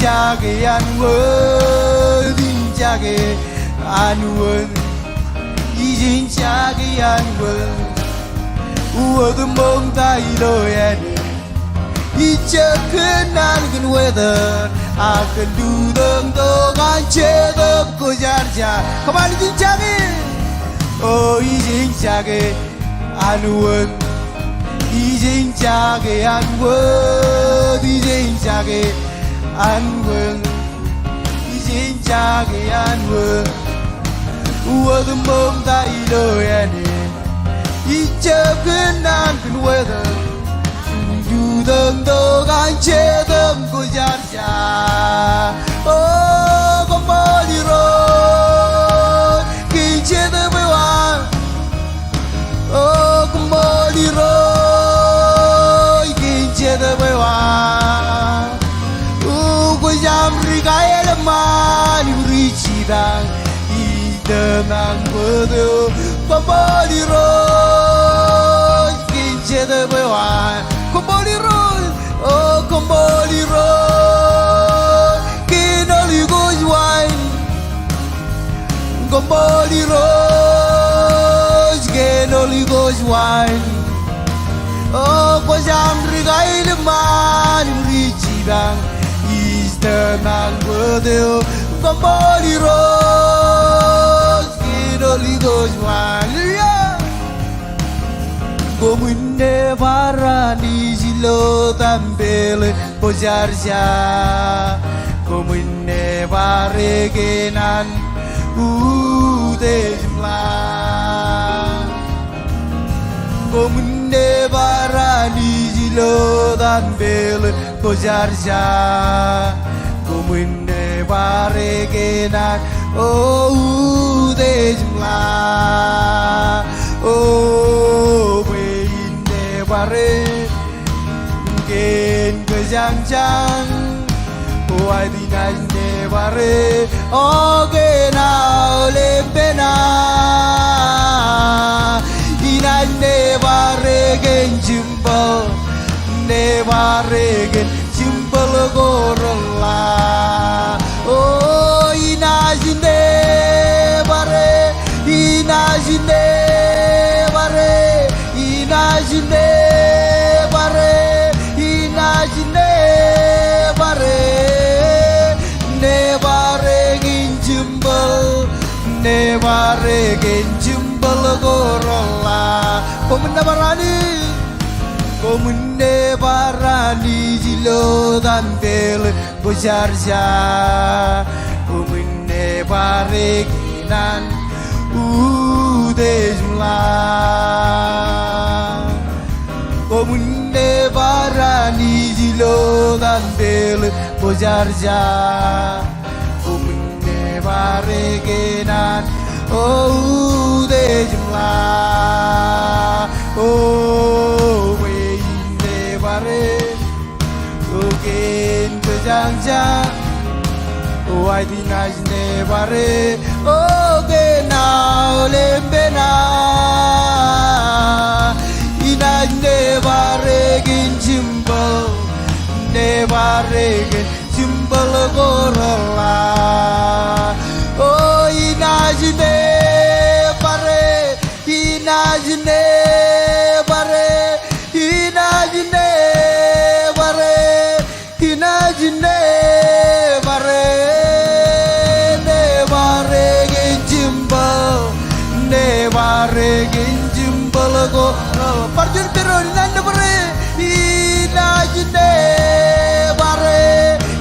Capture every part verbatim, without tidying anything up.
jake an wōt, in jake an wōt, ijin jake an wōt. Wōt ṃoñ ta ilo āne. Ijjab kōnnaan kōn weather, ak kōn tutoon tok an Jetōb Kwōjarjar. Come on, ijin jake. O, ijin jake an wōt, ijin jake an wōt, ijin jake an wōt, ijin jake an wōt. Wōt ṃoñ ta ilo āne. Ijjab kōnnaan kōn weather, tutoon tok an Jetōb Kwōjarjar. O, koṃṃool Irooj kōn Jetōb eo aṃ. O, koṃṃool Irooj kōn Jetōb eo aṃ. O, kwōj aṃ ri kaelōñ ṃaan im ri jipañ ij tōmak bōd eo. Koṃṃool Irooj kōn Jetōb eo aṃ. Koṃṃool Irooj. O, koṃṃool Irooj kōn Holy Ghost wine. Koṃṃool Irooj kōn Holy Ghost wine. O, kwōj aṃ ri kaelōñ ṃaan im ri jipañ ij tōmak bōd eo. Koṃṃool Irooj kōn Holy Ghost wine. Hallelujah. Koṃwin nebar Anij ilo tempel Kwōjarjar. Koṃwin nebar e kōn an utiej im ḷaak. Koṃwin nebar Anij ilo tempel Kwōjarjar. Koṃwin nebar e kōn an utiej im ḷaak. O, bwe in nebar e kōn kōjañjañ. O, aet inaaj nebar e, o, kōn aolep pena. Inaaj nebar e kōn jim bōl, nebar e kōn jimboḷ ko reḷḷā. O, inaaj nebar e, inaaj nebar e, inaaj nebar e, inaaj nebar e. Nebar e kōn jimboḷ, nebar e kōn jimboḷ ko reḷḷā. Koṃwin nebar Anij. Koṃwin nebar Anij ilo tempel Kwōjarjar. Koṃwin nebar e kōn an utiej im ḷaak. Koṃwin nebar Anij ilo tempel Kwōjarjar. Koṃwin nebar e kōn an utiej im ḷaak. O, bwe in nebar e, o, kōn kōjañjañ. O, aet inaaj nebar e, o, kōn aolep pena. Inaaj nebar e kōn jimboḷ, nebar e kōn jimboḷ ko reḷḷā. O, inaaj nebar e, inaaj nebar e, inaaj nebar e, inaaj nebar e. Nebar e kōn jimboḷ, nebar e kōn jimboḷ ko reḷḷā. Bar juon pād doon, inaaj nebar e. Inaaj nebar e,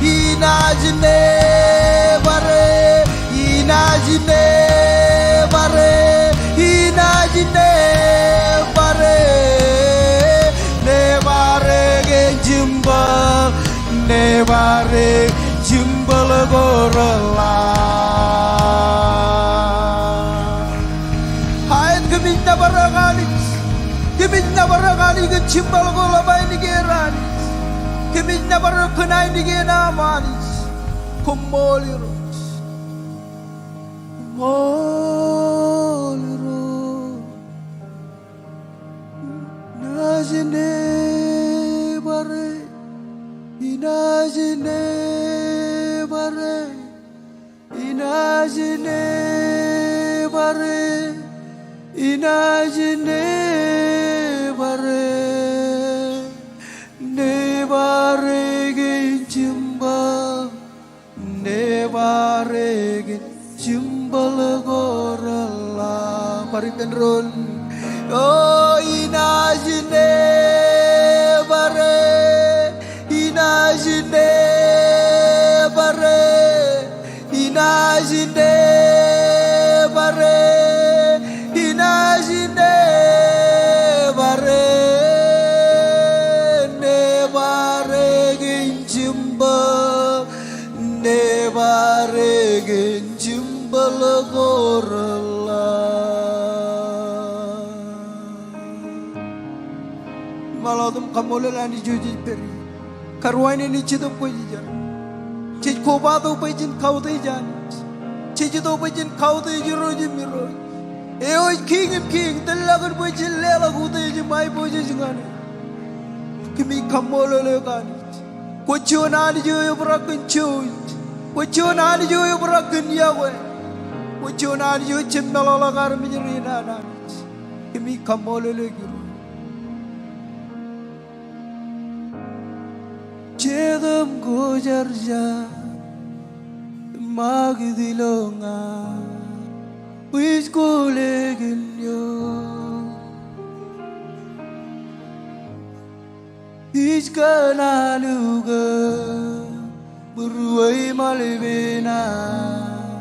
inaaj nebar e, inaaj nebar e, inaaj nebar e. Nebar e kōn jimboḷ, nebar e jimboḷ ko reḷḷā. Aet, kōmij nebar eok Anij. Kōmij nebar eok Anij kōn jimboḷ ko ḷap ainikien Anij. Kōmij nebar eok kōn ainikien aṃ Anij. Koṃṃool Irooj. Koṃṃool Irooj. Inaaj nebar e. Inaaj nebar e. Inaaj ne bar e, inaaj ne bar e, ne bar e kōn jibboḷ, ne bar e kōn jibboḷ ko reḷḷap. Bar ippān doon. O, inaaj ne bar e, inaaj ne bar e, inaaj ne bar e, inaaj ne bar e, ne bar e kōn jibboḷ, ne bar e kōn jibboḷ ko reḷḷap. Ṃaḷotu im kaṃṃoolol Anij eo jej pād ie. Kar wāween in Jetōb Kwōjarjar. Jej kobatok bwe jen kautiej Anij. Jej itok bwe jen kautiej Irooj im irooj, eo ej Kiiñ in kiiñ, tōllọkun bwe jen leḷọk utiej im aiboojoj ñan e. Kōmij kaṃṃoolol eok Anij. Kwōj juon Anij eo ebrak kōn jouj. Kwōj juon Anij eo ebrak kōn iọkwe. Kwōj juon Anij eo ejjab meḷọkḷọk armej rein an Anij. Kōmij kaṃṃoolol eok Irooj. Jetōb Kwōjarjar, eṃṃakūt ilo ña bwe ij kole kōn eok. Ij kōṇaan ukōt būruō im ṃalpenaak,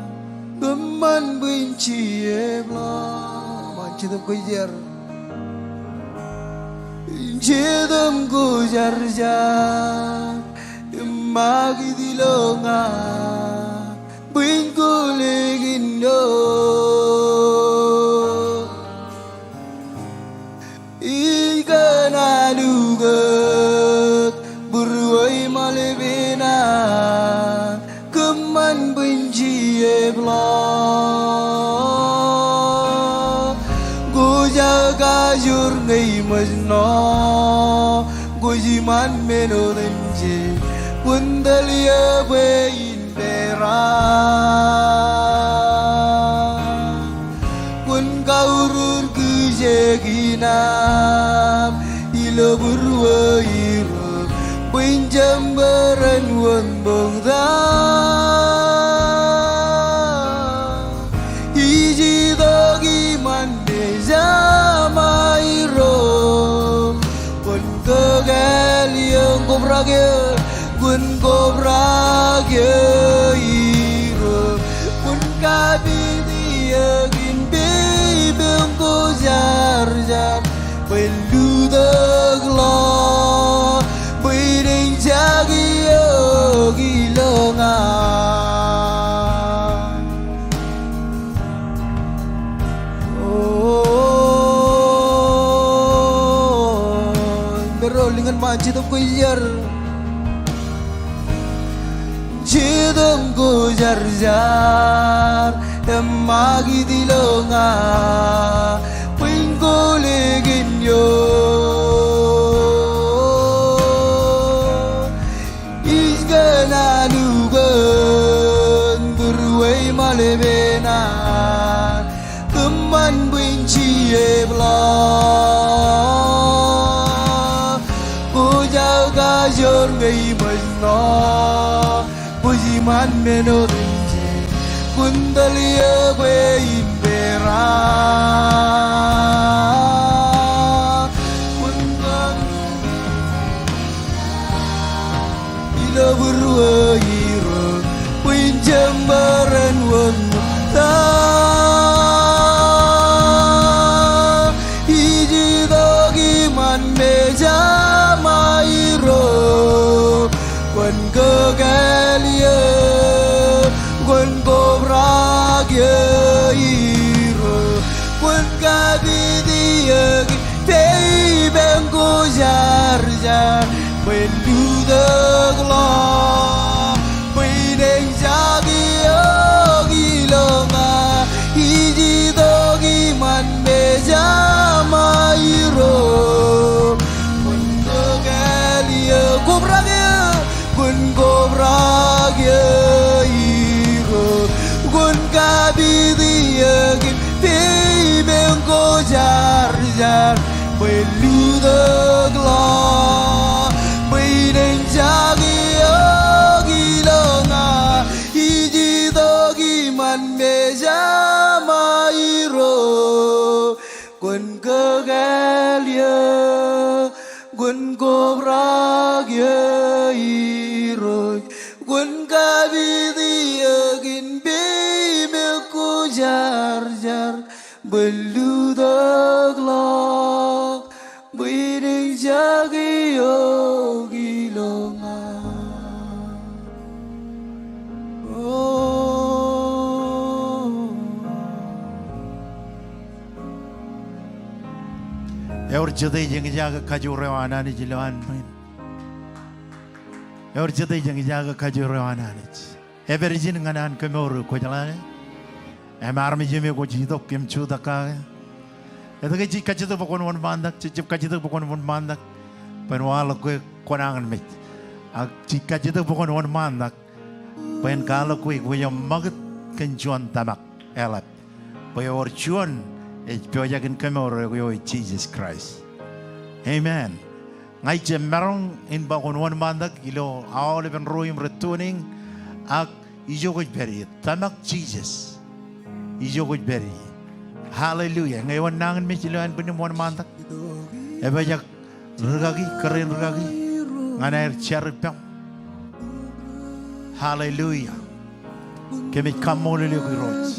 kōṃṃan bwijin jepḷaak. Ṃaan Jetōb Kwōjarjar. Jetōb Kwōjarjar, eṃṃakūt ilo ña bwe in kole kōn eok. Ij kōṇaan ukōt būruō im ṃalpenaak, kōṃṃan bwijin jepḷaak. Kwōj aō kajoor ñe iṃōj ṇo, kwōj iṃaan men otemjej. Kwōn tōl eō bwe in peran. Kwōn kaurur kijeek in aṃ ilo būruō Irooj, bwe in jemperan wōnṃaantak. Ij itok iṃaan mejaṃ Irooj, kwōn kōkāāl eō. Kwōn kobrak eō, kwōn kobrak eō Irooj. Kwōn kapit eō kōn peipeñ ko jarjar, bwe in lutōk ḷọk, bwe in eñjake eok ilo ña. O, pād ilo ḷōñan ṃaan Jetōb Kwōjarjar. Jetōb Kwōjarjar, eṃṃakūt ilo ña bwe in kole kōn eok. Ij kōṇaan ukōt būruō im ṃalpenaak, kōṃṃan bwijin jepḷaak. Kwōj aō kajoor ñe iṃōj ṇo, kwōj iṃaan men otemjej. Kwōn tōl eō bwe in peran. Kwōn kaurur ilo būruō Irooj, bwe in jemperan wōnṃaantak. Ij itok iṃaan mejaṃ Irooj, kwōn kōkāāl eō, kwōn kobrak eō Irooj, kwōn kapit eō kōn peipeñ ko jarjar, bwe in lutōk ḷọk, bwe in eñjake eok ilo ña. Ij itok iṃaan mejaṃ Irooj, kwōn kōkāāl eō, kobrak eō, kwōn kobrak eō Bwe lutōkḷọk, bwe inenjake eok ilo ña, ij itok iṃaan mejāṃ Irooj. Kwōn kōkāāl eō, kwōn kobrak eō Irooj, kwōn kapit eō kōn peiṃ ko jarjar. Bwe lutōkḷọk, bwe inenjake eok ilo ña. O. Ewōr jete ej eñjake kajoor eo an Anij ilowaan ṃwiin? Ewōr jete ej eñjake kajoor eo an Anij? Ej pād ijin ñan an kemour eo, kwōjeḷā ke? Im armej eo me kwōj itok im jutak kake, etke jej kajjitōk bwe kwōn wōnṃaantak? Jejjab kajjitōk bwe kwōn wōnṃaantak bwe en waḷọk kwe kwōnañinmej. Ak jej kajjitōk bwe kwōn wōnṃaantak bwe en kwaḷọk kwe kwōj ṃakūt kōn juon tōmak eḷap. Bwe ewōr juon ej pojak in kemour eo, eo ej Jisōs Kraist. Amen. Ña ij jab maroñ in ba kwōn wōnṃaantak ilo aolepen ro im rej tune in, ak ijo kwōj pād ie, tōmak Jisōs. Ijo kwōj pād ie. Hallelujah. Ñe eoon nañinmej ilo ānbwinnim wōnṃaantak, epojak rūkaki, kōrā in rūkaki ñan aer jar ippaṃ. Hallelujah. Kōmij kaṃṃoolol eok Irooj.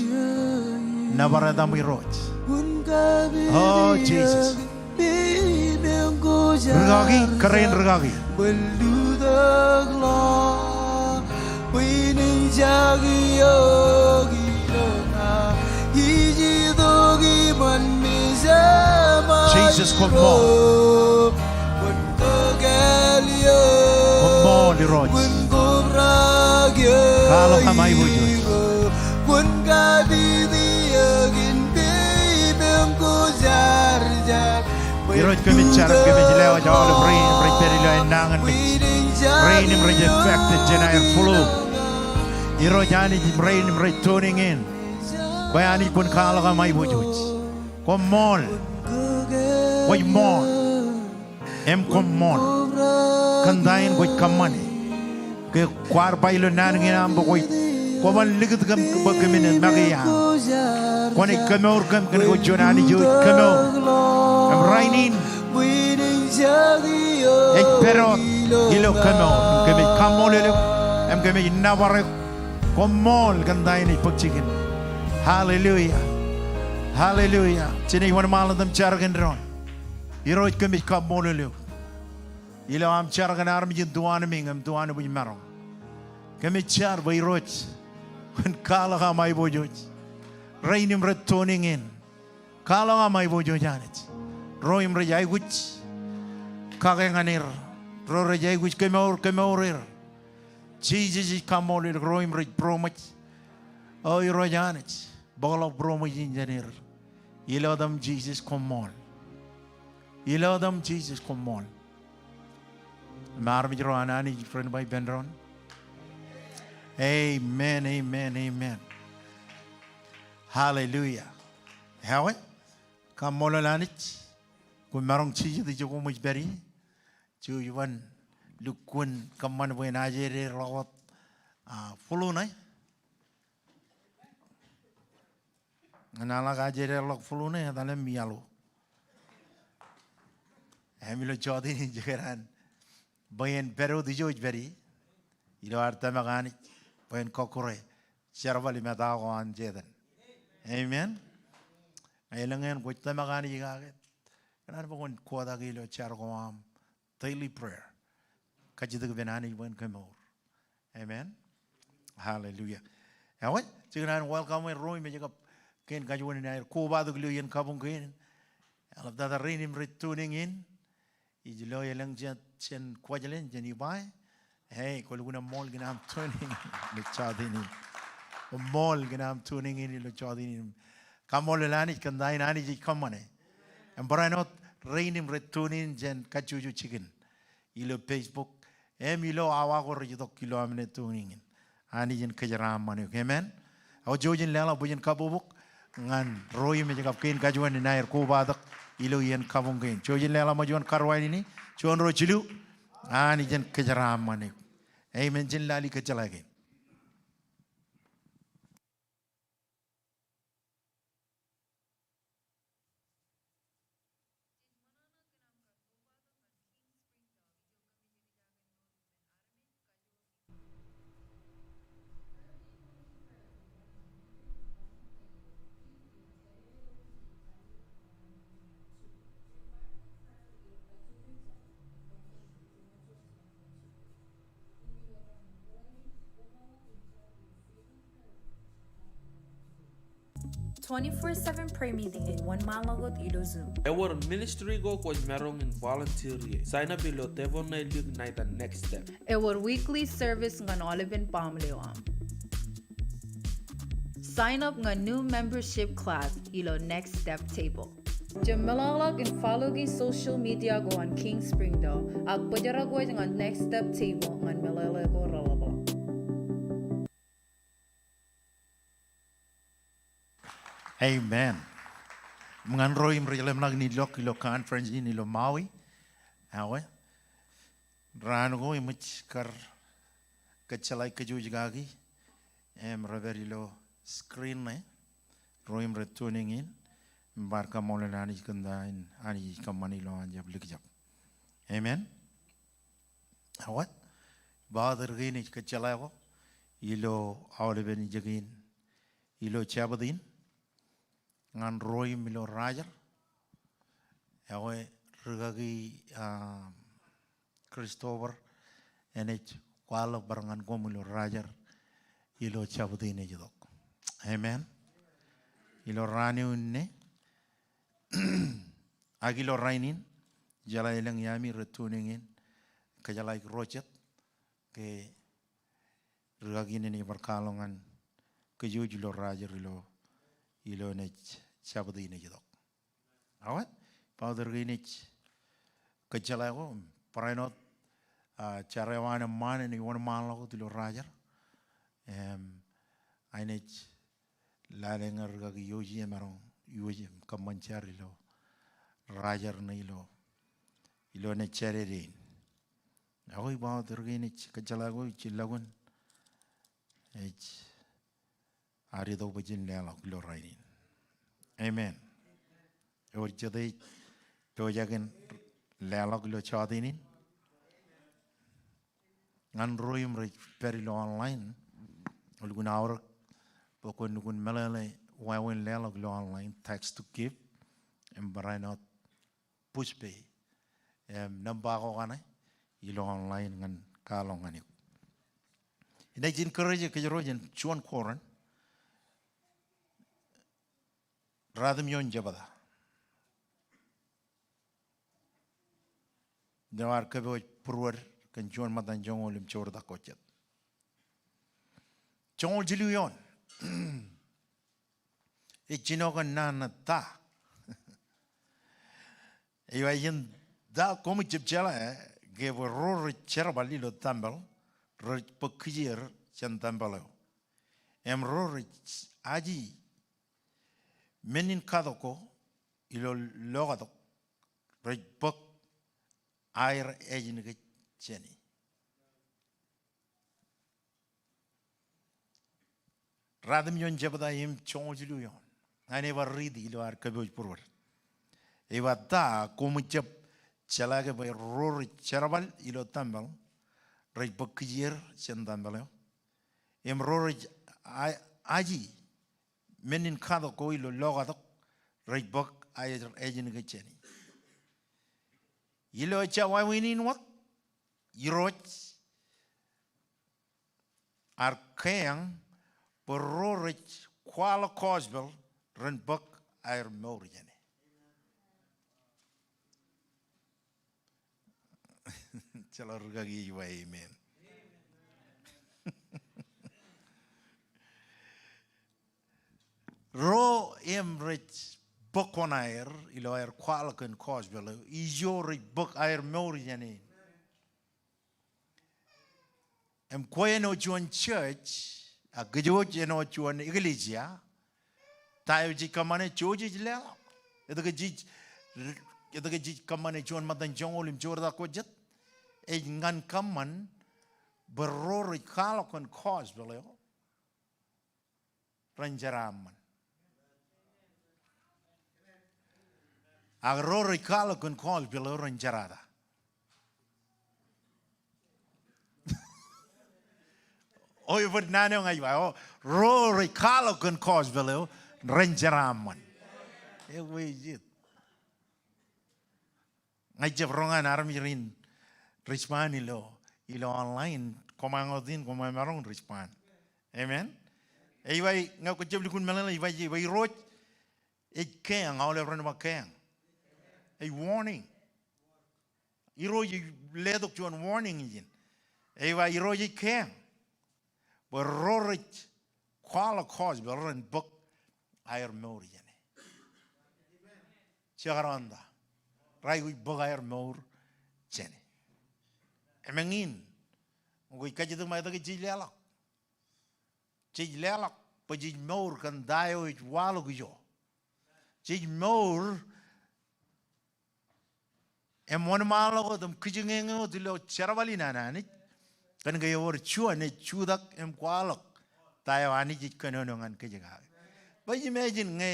Nōbar etaṃ Irooj. O Jisōs. Rūkaki, kōrā in rūkaki. Jisōs, koṃṃool. Koṃṃool Irooj. Kwaḷọk aṃ aiboojoj. Irooj, kōmij jar im kōmij lewōj aolep rein im rej pād ilo aer nañinmej, rein im rej affected jān aer flu. Irooj Anij, im rein im rej tuning in, bwe Anij kwōn kwaḷọk aṃ aiboojoj. Koṃṃool. Kwōj ṃool im koṃṃool. Kōn ta in kwōj kōṃṃane? Ke kwaar ba ilo naan kein aṃ bwe kwōj, kwō ban likūt kōm bwe kōmin make iaam. Kwōnaaj kemour kōm kōn ke kwōj juon Anij eo ej kemour. Im rainin ej pād wōt ilo kemour. Im kōmij kaṃṃoolol eok im kōmij nōbar eok. Koṃṃool kōn ta in ej bōk jikin. Hallelujah. Hallelujah. Jenaaj wōnṃaanḷọk im jar kōn doon. Irooj, kōmij kaṃṃoolol eok ilo aṃ jar kōn armej in tuanmiiñ im tuanbwijmaroñ. Kōmij jar bwe Irooj kwōn kwaḷọk aṃ aiboojoj. Rein im rej tuning in, kwaḷọk aṃ aiboojoj Anij. Ro im rej aikuj kake ñan er, ro rej aikuj kemour, kemour er. Jisōs, ij kaṃṃoolol eok ro im rej būroṃōj. O Irooj Anij, bōkḷọk būroṃōj in jān er. Ilo etaṃ Jisōs, koṃṃool. Ilo etaṃ Jisōs, koṃṃool. Im armej ro an Anij ren ba ippān doon, amen, amen, amen. Hallelujah. Ewi, kaṃṃoolol Anij. Kwōmaroñ jijet ijo koṃij pād ie. Jouj im lukkuun kōṃṃan bwe en ajededeḷọk wōt, ah, flu ṇe. Ñan aḷak ajededeḷọk flu ṇe, etal im iaḷo. Im ilo jota in, ij kōṇaan bwe en pād wōt ijo ej pād ie ilo ad tōmak Anij bwe en kọkkure jerbal im eta ko an Setan. Amen. Elōñ eṇ kwōj tōmak Anij kake, kōṇaan bwe kwōn kōtake ilo jar ko aṃ, daily prayer. Kajjitōk ippān Anij bwe en kemour. Amen. Hallelujah. Ewi, ij kōṇaan welcome e ro im ej kab kein kajuon in aer kobatok ilo iien kabuñ kein. Eḷaptata rein im rej tuning in. Ij lo elōñ jān, jān Kuwajleen, jān Ebeye. Hey, kwōlukkuun eṃṃool kōn aṃ tuning in ilo jota in. Eṃṃool kōn aṃ tuning in ilo jota in. Kaṃṃoolol Anij kōn ta in Anij ej kōṃṃane. Im barāinwōt rein im rej tuning in jān kajjojo jikin ilo Facebook im ilo awa ko rej itok ilo aṃ ṇe tuning in. Anij en kōjeraaṃṃan eok. Amen. Ak jouj in leḷọk bwijin kabbokbok ñan ro im ej kab kein kajuon in aer kobatok ilo iien kabuñ kein. Jouj im leḷọk ṃōk juon karuwainene, juon, ruo, jilu. Anij en kōjeraaṃṃan eok. Amen. Jen lale kōjjeḷā kein. Twenty-four seven prayer meeting in wōnṃaanḷọk wōt ilo Zoom. Ewōr ministry ko kwōj maroñ in volunteer ie. Sign up ilo tebōḷ ṇe iliuk ṇa ita Next Step. Ewōr weekly service ñan aolepen baaṃle eo aṃ. Sign up ñan new membership class ilo Next Step table. Jab meḷọkḷọk in follow ki social media ko an King Springdale, ak bōjrak wōj ñan Next Step table ñan meḷeḷe ko reḷapḷọk. Amen. Im ñan ro im rej ḷōmṇak in ilọk ilo conference in ilo Maui. Awe. Raan ko eṃōj kar kōjjeḷā kōj kaki im rej pād ilo screen ṇe. Ro im rej tuning in, im bar kaṃṃoolol Anij kōn ta in Anij ej kōṃṃane ilowaan jab likjab. Amen. Awa, ba tōre kein ej kōjjeḷā ko ilo aolepen ijekein ilo Jabōt in ñan ro im ilo Rajer. Ewe rikaki, um, Christopher, enaaj kwaḷọk bar ñan koṃ ilo Rajer ilo Jabōt in ej itok. Amen. Ilo raan eo inne ak ilo rainin, jeḷā elōñ iaami rej tuning in, kōjjeḷā ro jet ke rikaki in enaaj bar kwaḷọk ñan kōj ilo Rajer ilo, ilo naaj Jabōt in ej itok. Awa, ba tōre kein ej kōjjeḷā ko, barāinwōt, ah, jar eo an eṃṃaan enaaj wōnṃaanḷọk wōt ilo Rajer. Im, inaaj lale ñan rikaki Yoji emaroñ iwōj im kōṃṃan jar ilo Rajer ṇe ilo, ilo naaj Jādede in. Ak ij ba tōre kein ej kōjjeḷā ko ij jillọkin ej ad itok bwe jen leḷọk ilo rainin. Amen. Ewōr jete ej pojak in leḷọk ilo jota in? Ñan ro im rej pād ilo online, elukkuun aorōk bwe kwōn lukkuun meḷeḷe wāween leḷọk ilo online, text to give, im barāinwōt Pushpay. Im nōṃba ko kaṇe ilo online ñan kwaḷọk ñan eok. Inaaj encourage kōjro jān juon Korint ratimjuon jebta. Ilo ad kōpooj būruod kōn juon ṃōttan joñoul im joortak ko jet. Joñoul jilu eoon. Ej jino kōn naan ṇe ta. Ej ba, ijin ta koṃij jab jeḷā ke bwe ro rej jerbal ilo tempel rej bōk kijeer jān tempel eo. Im ro rej aji men in katok ko ilo lokatok rej bōk aer ājin kōj jāne. Ratimjuon jebta im joñoul jilu eoon. Ña ij bar riiti ilo ad kōpooj būruod. Ej ba ta koṃij jab jeḷā ke bwe ro rej jerbal ilo tempel rej bōk kijeer jān tempel eo. Im ro rej a-, aji men in katok ko ilo lokatok rej bōk aer ājin kōj jāne. Ilo ejja wāween in wōt, Irooj ear keañ bwe ro rej kwaḷọk gospel ren bōk aer mour jāne. Jeḷā rikaki ej ba amen. Ro im rej bōk koṇaer ilo aer kwaḷọk kōn gospel eo, ijo rej bōk aer mour jāne. Im kwe āinwōt juon church, ak kōj wōj āinwōt juon eklejia, ta eo jej kōṃṃane, jouj jej leḷọk. Etke jej Etke jej kōṃṃane juon ṃōttan joñoul im joortak ko jet? Ej ñan kōṃṃan bwe ro rej kwaḷọk kōn gospel eo ren jeraaṃṃan. Ak ro rej kwaḷọk kōn gospel eo ren jerata. O, ebōd naan eo ña ij ba, o, ro rej kwaḷọk kōn gospel eo ren jeraaṃṃan. Ewi jet. Ña ij jab roñ an armej rein respond ilo, ilo online, koṃ āinwōt in, koṃ emaroñ respond. Amen. Ej ba, ñe kwōj jab lukkuun meḷeḷe, ej ba, ej ba Irooj ej keañ, aolep ren ba keañ. Ej warning. Irooj ej letok juon warning ijin. Ej ba Irooj ej keañ bwe ro rej kwaḷọk gospel ren bōk aer mour jāne. Jekdọọn ta? Ro aikuj bōk aer mour jāne. Im eñin, kwōj kajjitōk ṃae etke jej leḷọk. Jej leḷọk bwe jej mour kōn ta eo ej waḷọk ijo. Jej mour im wōnṃaanḷọk wōt im kijeñeñe wōt ilo jerbal in an Anij. Kōn ke ewōr juon ej jutak im kwaḷọk ta eo Anij ej kōnono ñan kōj kake. Bwe ij imagine ñe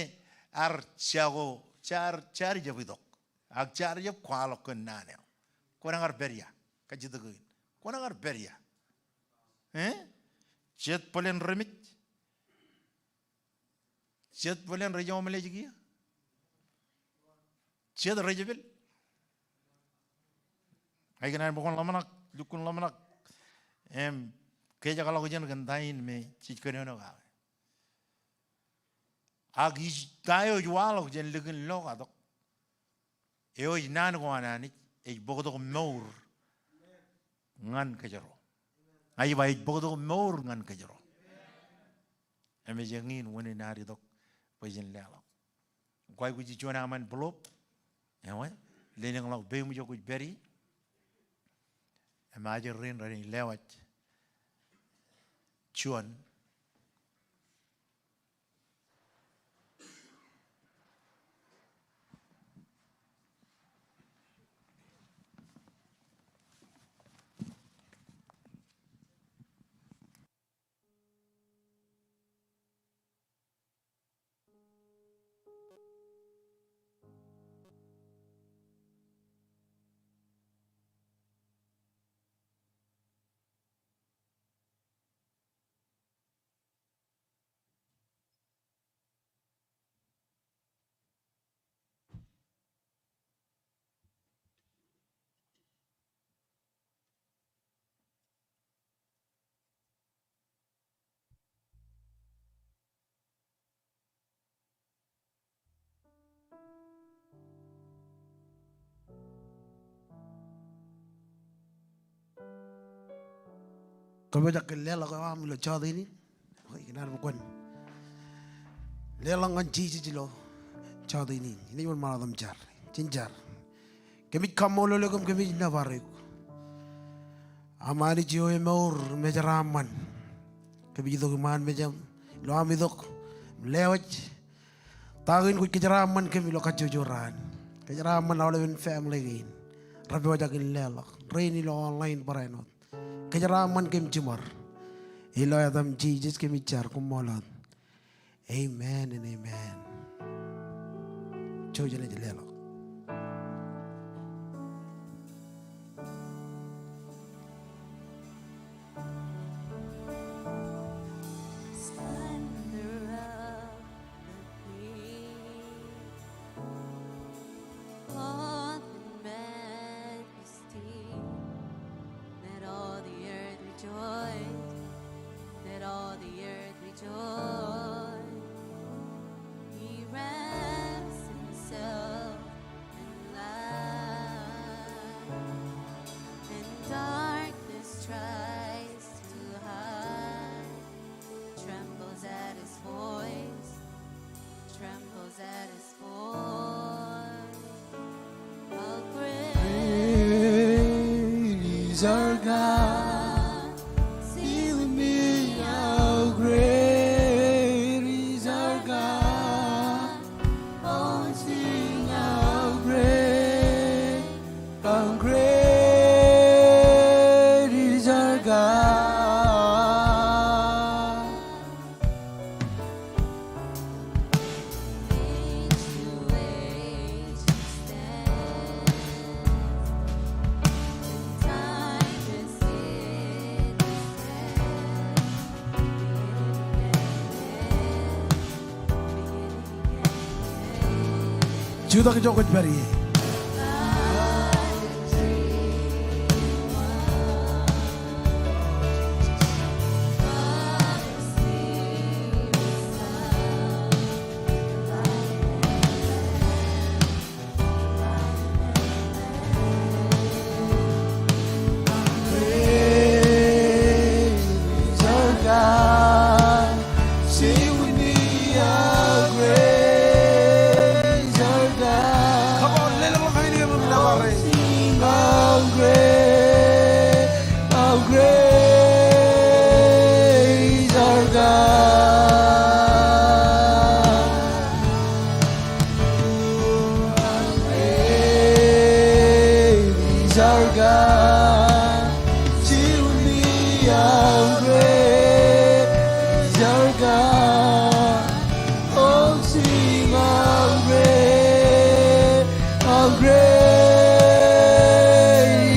ear jako, jaar, jaar jab itok ak jaar jab kwaḷọk kōn naan eo. Kwōnañ ar pād ia? Kajjitōk in. Kwōnañ ar pād ia? Eh? Jet bōlen remej? Jet bōlen rej omeḷeḷe kiiō? Jet rej pād? Ij kōṇaan bwe kwōn ḷōmṇak, lukkuun ḷōmṇak im kejakḷọkjeṇ kōn ta in me jej kōnono kake. Ak ij, ta eo ej waḷọk jān likin lokatok eo ej naan ko an Anij, ej bōktok mour ñan kōjro. Ña ij ba ej bōktok mour ñan kōjro. Im ej eñin unin ad itok bwe jen leḷọk. Kwaikuj juon aṃ envelope, ewe, lelōñḷọk peiṃ ijo kwōj pād ie. Im ajri rein renaaj lewōj juon. Kōpojak kōn leḷọk eo aṃ ilo jọteen in. Okay, kōn aer bwe kwōn leḷọk ñan Jisōs ilo jọteen in. Inaaj wōnṃaanḷọk im jar. Jen jar. Kōmij kaṃṃoolol eok im kōmij nōbar eok, aṃ Anij eo emour im ejeraaṃṃan. Kōmij itok iṃaan mejaṃ ilo am itok im lewōj ta kein kwōj kōjeraaṃṃan kōm ilo kajjojo raan. Kōjeraaṃṃan aolepen family kein repojak in leḷọk, rein ilo online barāinwōt. Kōjeraaṃṃan kōm jiṃor. Ilo etaṃ Jisōs kōmij jar, koṃṃool wōt. Amen and amen. Jouj im leḷọk. Splendor of the King, clothed in majesty, let all the earth rejoice. Let all the earth rejoice. He wraps himself in light, and darkness tries to hide. Trembles at his voice. Trembles at his voice. How great is our God. Sing with me, how great is our God. Oh, sing, how Jutak ijo kwōj pād ie. Praise our God. Sing with me, how great is our God. Come on, lelōñḷọk ainikiṃ im nōbar e. Sing how great, how great is our God. Great is our God. Sing with me, how great is our God. Oh, sing how great, how great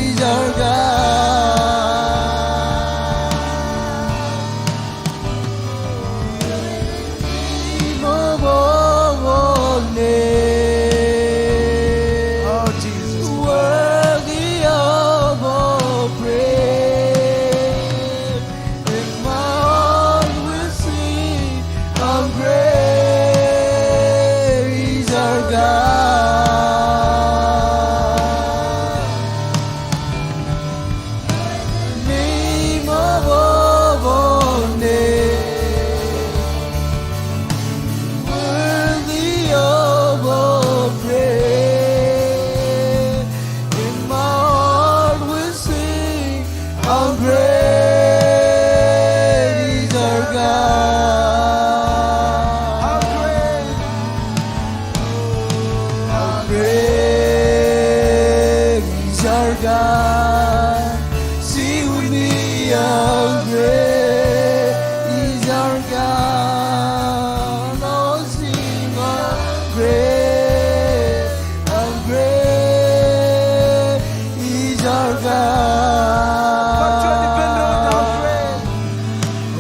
is our God. Oh, Jesus. Worthy of all praise. And my heart will sing, how great is our God. Name above all names, worthy of all praise. And my heart will sing, how great is our God. How great. How great is our God. Sing with me, how great is our God. Oh, sing, how great, how great is our God.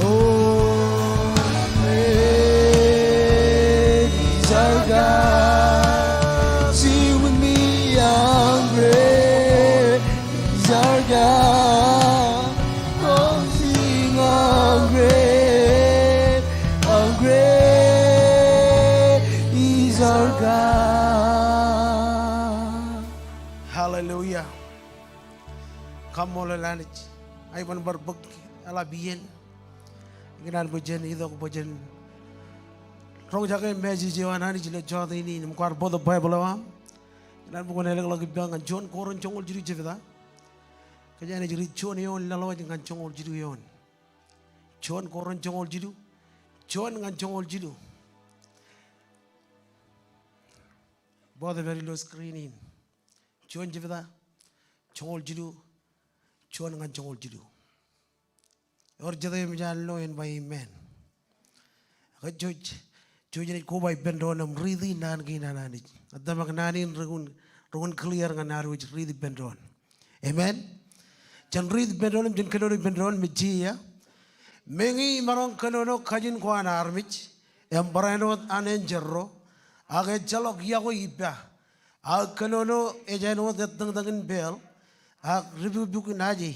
Oh, great is our God. Sing with me, how great is our God. Oh, sing, how great, how great is our God. Hallelujah. Kaṃṃoolol Anij. Ij ban bar bōk eḷap iien. Ikōṇaan bwe jen itok bwe jen roñjake message eo an Anij ilo jota in im kwaar bōktok Baibōḷ eo aṃ. Ikōṇaan bwe kwōn elōkḷọk ippa ñan juon Korint joñoul jilu jebta. Kōjeañ naaj riit juon eoon laḷ wōj ñan joñoul jilu eoon. Juon Korint joñoul jilu, juon ñan joñoul jilu. Bōktok ilo screen in. Juon jebta, joñoul jilu, juon ñan joñoul jilu. Ewōr jete eṃōj an lo en ba amen. Ak jouj, jouj naaj koba ippān doon im riiti naan kein an Anij. Ak tōmak naan in rukun, rukun clear ñan ad wōj riiti ippān doon. Amen. Jen riiti ippān doon im jen kōnono ippān doon, mejeia. Meñe imaroñ kōnono kajin ko an armej im barāinwōt an enjeḷ ro, ak ejjeḷọk iọkwe ippa, ak kōnono ej āinwōt ettōñtōñ in peeḷ, ak ripukpuk in aje.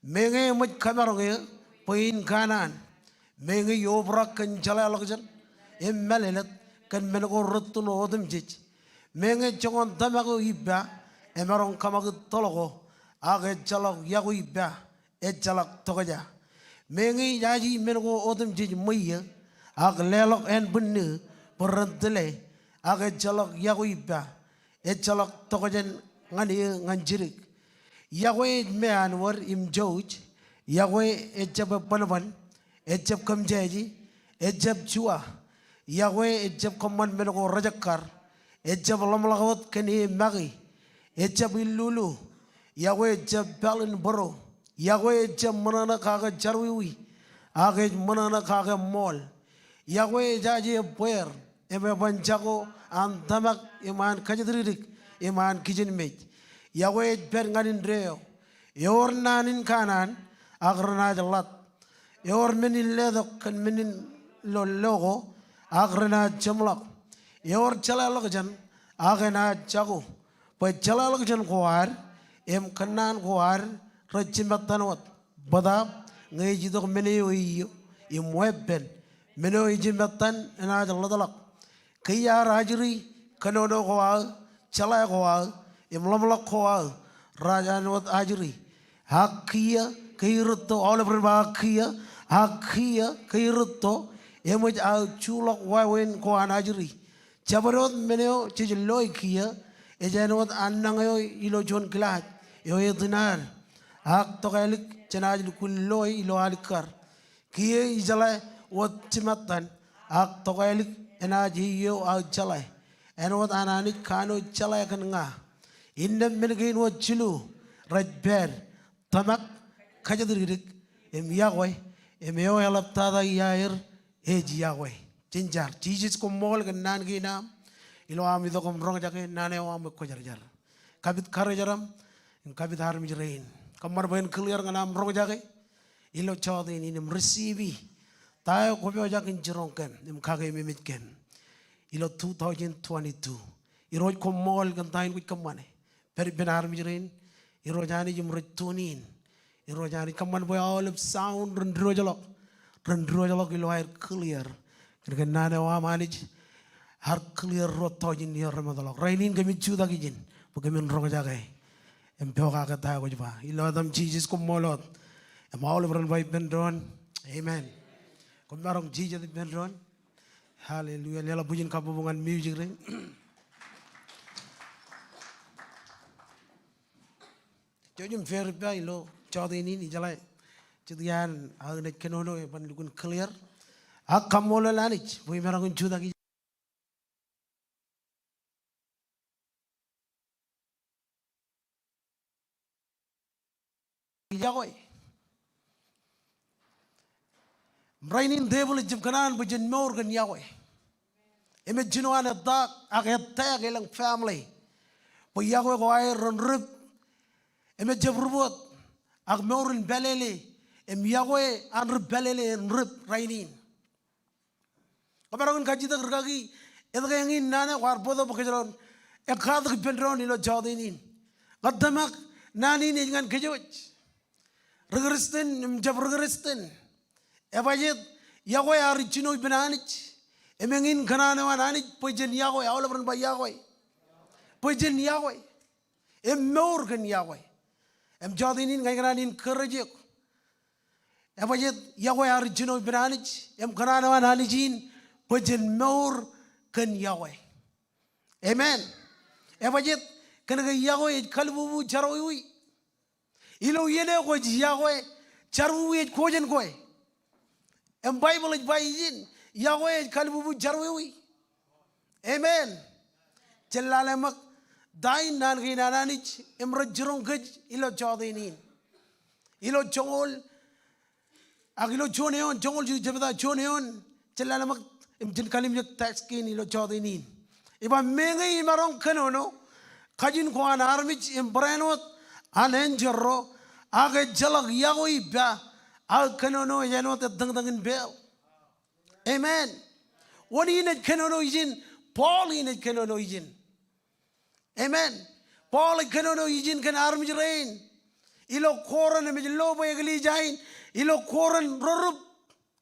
Meñe eṃōj kamaroñ eō bwe in kanaan. Meñe iobrak kōn jeḷāḷọkjeṇ im mālōtlōt kōn men ko rettino otemjej. Meñe joñan tōmak eo ippa emaroñ kōṃakūt toḷ ko, ak ejjeḷọk iọkwe ippa, ejjeḷọk tokja. Meñe ijaje men ko otemjej ṃweiō, ak leḷọk ānbwinnū bwe ren tile, ak ejjeḷọk iọkwe ippa, ejjeḷọk tokjān ñan eō ñan jidik. Iọkwe ej meanwōd im jouj. Iọkwe ejjab ebbanban, ejjab kōmjeje, ejjab juwa. Iọkwe ejjab kōṃṃan men ko rejekkar, ejjab ḷōmṇak wōt kōn e make, ejjab illulu. Iọkwe ejjab pāl in bōro. Iọkwe ejjab ṃōṇōṇō kake jerọwiwi, ak ej ṃōṇōṇō kake ṃool. Iọkwe ejaje ebbeer im eban jako an tōmak im an kōjatdikdik im an kijenmej. Iọkwe ej pād ñan indeeo. Ewōr naan in kanaan, ak renaaj ḷat. Ewōr men in letok kōn men in lo, lo ko, ak renaaj jeṃḷọk. Ewōr jeḷāḷọkjeṇ, Ak enaaj jako bwe jeḷāḷọkjeṇ ko ad im kōnnaan ko ad rej jimettan wōt bōtaab ñe ej itok men eo eiio im weeppān men eo ejimettan enaaj ḷotḷọk. Kiiō ear ajri kōnono ko aō, jeḷā ko aō im ḷōmṇak ko aō, raar āinwōt ajri. Ak kiiō ke irūtto, aolep ren ba ak kiiō, ak kiiō ke irūtto eṃōj aō juḷọk wāween ko an ajri. Jabdewōt men eo jej loe kiiō ej āinwōt annañ eo ilo juon kilaaj eo etin ad. Ak tokālik jenaaj lukkuun loe ilo alikkar. Kiiō ijeḷā wōt jimettan, ak tokālik enaaj eiō aō jeḷā. Āinwōt an Anij kanooj jeḷā kōn ña. Innām men kein wōt jilu rej pād, tōmak, kōjatdikdik, im iọkwe, im eo eḷaptata iaer ej iọkwe. Jen jar. Jisōs, koṃṃool kōn naan kein aṃ ilo aṃ itok im roñjake naan eo aṃ ekwōjarjar. Kapit karijeraṃ im kapit armej rein. Kōṃṃan bwe en clear ñan aṃ roñjake ilo jọteen in im receive ta eo kwōpojak in jiroñ kōm im kakeememej kōm ilo two thousand twenty-two. Irooj, koṃṃool kōn ta in kwōj kōṃṃane. Pād ippān armej rein, Irooj Anij, im rej tune in. Irooj Anij, kōṃṃan bwe aolep sound ren diwōjḷọk, ren diwōjḷọk ilo aer clear kōn ke naan eo aṃ Anij ear clear ruo thousand year remootḷọk. Rainin kōmij jutak ijin bwe kōmin roñjake im pokake ta eo kwōj ba. Ilo etaṃ Jisōs, koṃṃool wōt. Im aolep ren ba ippān doon, amen. Koṃ maroñ jijet ippān doon. Hallelujah. Leḷọk bwijin kabbokbok ñan music rein. Jouj im pād ippa ilo jọteen in, ijeḷā jet iaan aō naaj kōnono eban lukkuun clear. Ak kaṃṃoolol Anij bwe imaroñ in jutak ijin. Iọkwe. Im rainin devil ej jab kōṇaan bwe jen mour kōn iọkwe. Im ej jino an attack, ak attack elōñ family bwe iọkwe ko aer ren rip. Im ejab ripot, ak mour in pālele, im iọkwe an ri pālele en rip rainin. Kōmaroñ in kajjitōk rikaki, etke eñin naan eo kwaar bōktok bwe kōjro en ekkatak ippān doon ilo jọteen in. Ña tōmak naan in ej ñan kōjwōj, ri Kristian im jab ri Kristian. Ebajet iọkwe ear ijjino ippān Anij. Im eñin kōṇaan eo an Anij bwe jen iọkwe, aolep ren ba iọkwe. Bwe jen iọkwe im mour kōn iọkwe. Im jọteen in ña ikōṇaan in encourage eok. Ebajet iọkwe ear ijjino ippān Anij, im kōṇaan eo an Anij in bwe jen mour kōn iọkwe. Amen. Ebajet kōn ke iọkwe ej kalbubu jerọwiwi. Ilo iien eo kwōj iọkwe, jerọwiwi ej ko jān kwe. Im Baibōḷ ej ba ijin, iọkwe ej kalbubu jerọwiwi. Amen. Jen lale ṃōk ta in naan kein an Anij im rej jiroñ kōj ilo jọteen in. Ilo joñoul, ak ilo juon eoon, joñoul jilu jebta juon eoon, jen lale ṃōk im jen kalimjek text kein ilo jọteen in. Ej ba, meñe imaroñ kōnono kajin ko an armej im barāinwōt an enjeḷ ro, ak ejjeḷọk iọkwe ippa, aō kōnono ej āinwōt ettōñtōñ in peeḷ. Amen. Wōn in ej kōnono ijin? Paul in ej kōnono ijin. Amen. Paul ej kōnono ijin kōn armej rein ilo Korint, im ej lo bwe eklejia in ilo Korint ro rip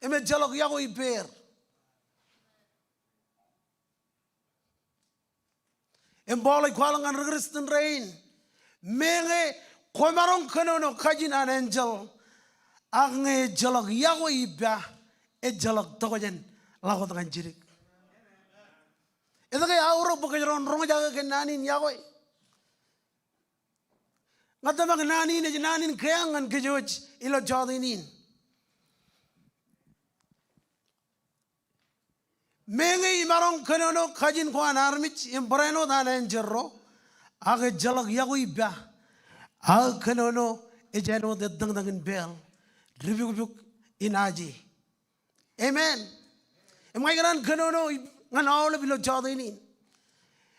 im ejjeḷọk iọkwe ippāer. Im Paul ej kwaḷọk ñan ri Kristian rein, meñe kwōmaroñ kōnono kajin an enjeḷ, ak ñe ejjeḷọk iọkwe ippa, ejjeḷọk tokjān ḷak wōt ñan jidik. Etke aorōk bwe kōjro en roñjake kōn naan in iọkwe? Ña tōmak naan in ej naan in keañ ñan kōjwōj ilo jọteen in. Meñe imaroñ kōnono kajin ko an armej im barāinwōt an enjeḷ ro, ak ejjeḷọk iọkwe ippa, aō kōnono ej āinwōt ettōñtōñ in peeḷ, dipukpuk in aje. Amen. Im ña ikōṇaan kōnono ip-, ñan aolep ilo jọteen in.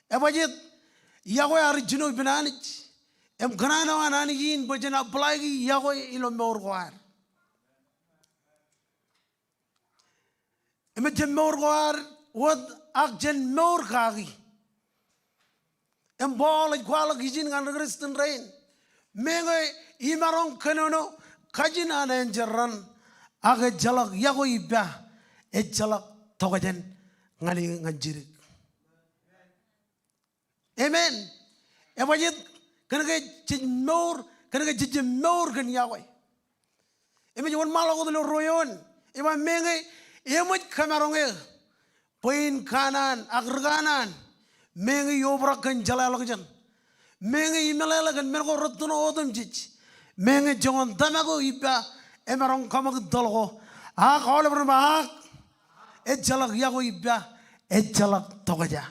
Ebajet iọkwe ear ijjino ippān Anij. Im kōṇaan eo an Anij in bwe jen apply-ki iọkwe ilo mour ko ad. Im ejjab mour ko ad wōt, ak jen mour kaki. Im Paul ej kwaḷọk ijin ñan ri Kristian rein. Meñe imaroñ kōnono kajin an enjeḷ raṇ, ak ejjeḷọk yokwe ippa, ejjeḷọk tokjān ñan eō ñan jidik. Amen. Ebajjeet? Kōnke jej mour, kōnke jej jab mour kōn yokwe. Im ej wōnṃaanḷọk wōt ilo ruo eoon. Ej ba meñe eṃōj kōmaroñ eō bwe in kanaan ak ri kanaan, meñe iobrak kōn jeḷāḷọkjeṇ, meñe imeḷeḷe kōn men ko rettino otemjej, meñe joñan tōmak eo ippa emaroñ kaṃakūt toḷ ko, ak aolep ren ba ak, ejjeḷọk yokwe ippa, ejjeḷọk tokjā.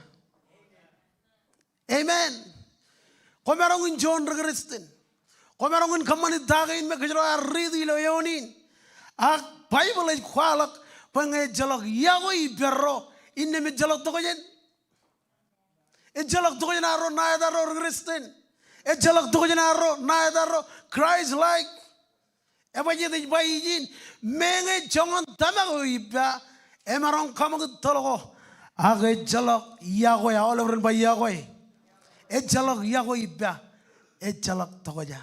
Amen. Kwōmaroñ in juon ri Kristian. Kwōmaroñ in kōṃṃani ta kein me kōjro ar riiti ilo eoon in. Ak Baibōḷ ej kwaḷọk bwe ñe ejjeḷọk yokwe ippārro, innām ejjeḷọk tokjān. Ejjeḷọk tokjān arro ṇa etarro ri Kristian. Ejjeḷọk tokjān arro ṇa etarro Christ-like. Ebajjeet? Ej ba ijin, meñe joñan tōmak eo ippa emaroñ kaṃakūt toḷ ko, ak ejjeḷọk yokwe, aolep ren ba yokwe. Ejjeḷọk yokwe ippa, ejjeḷọk tokjā.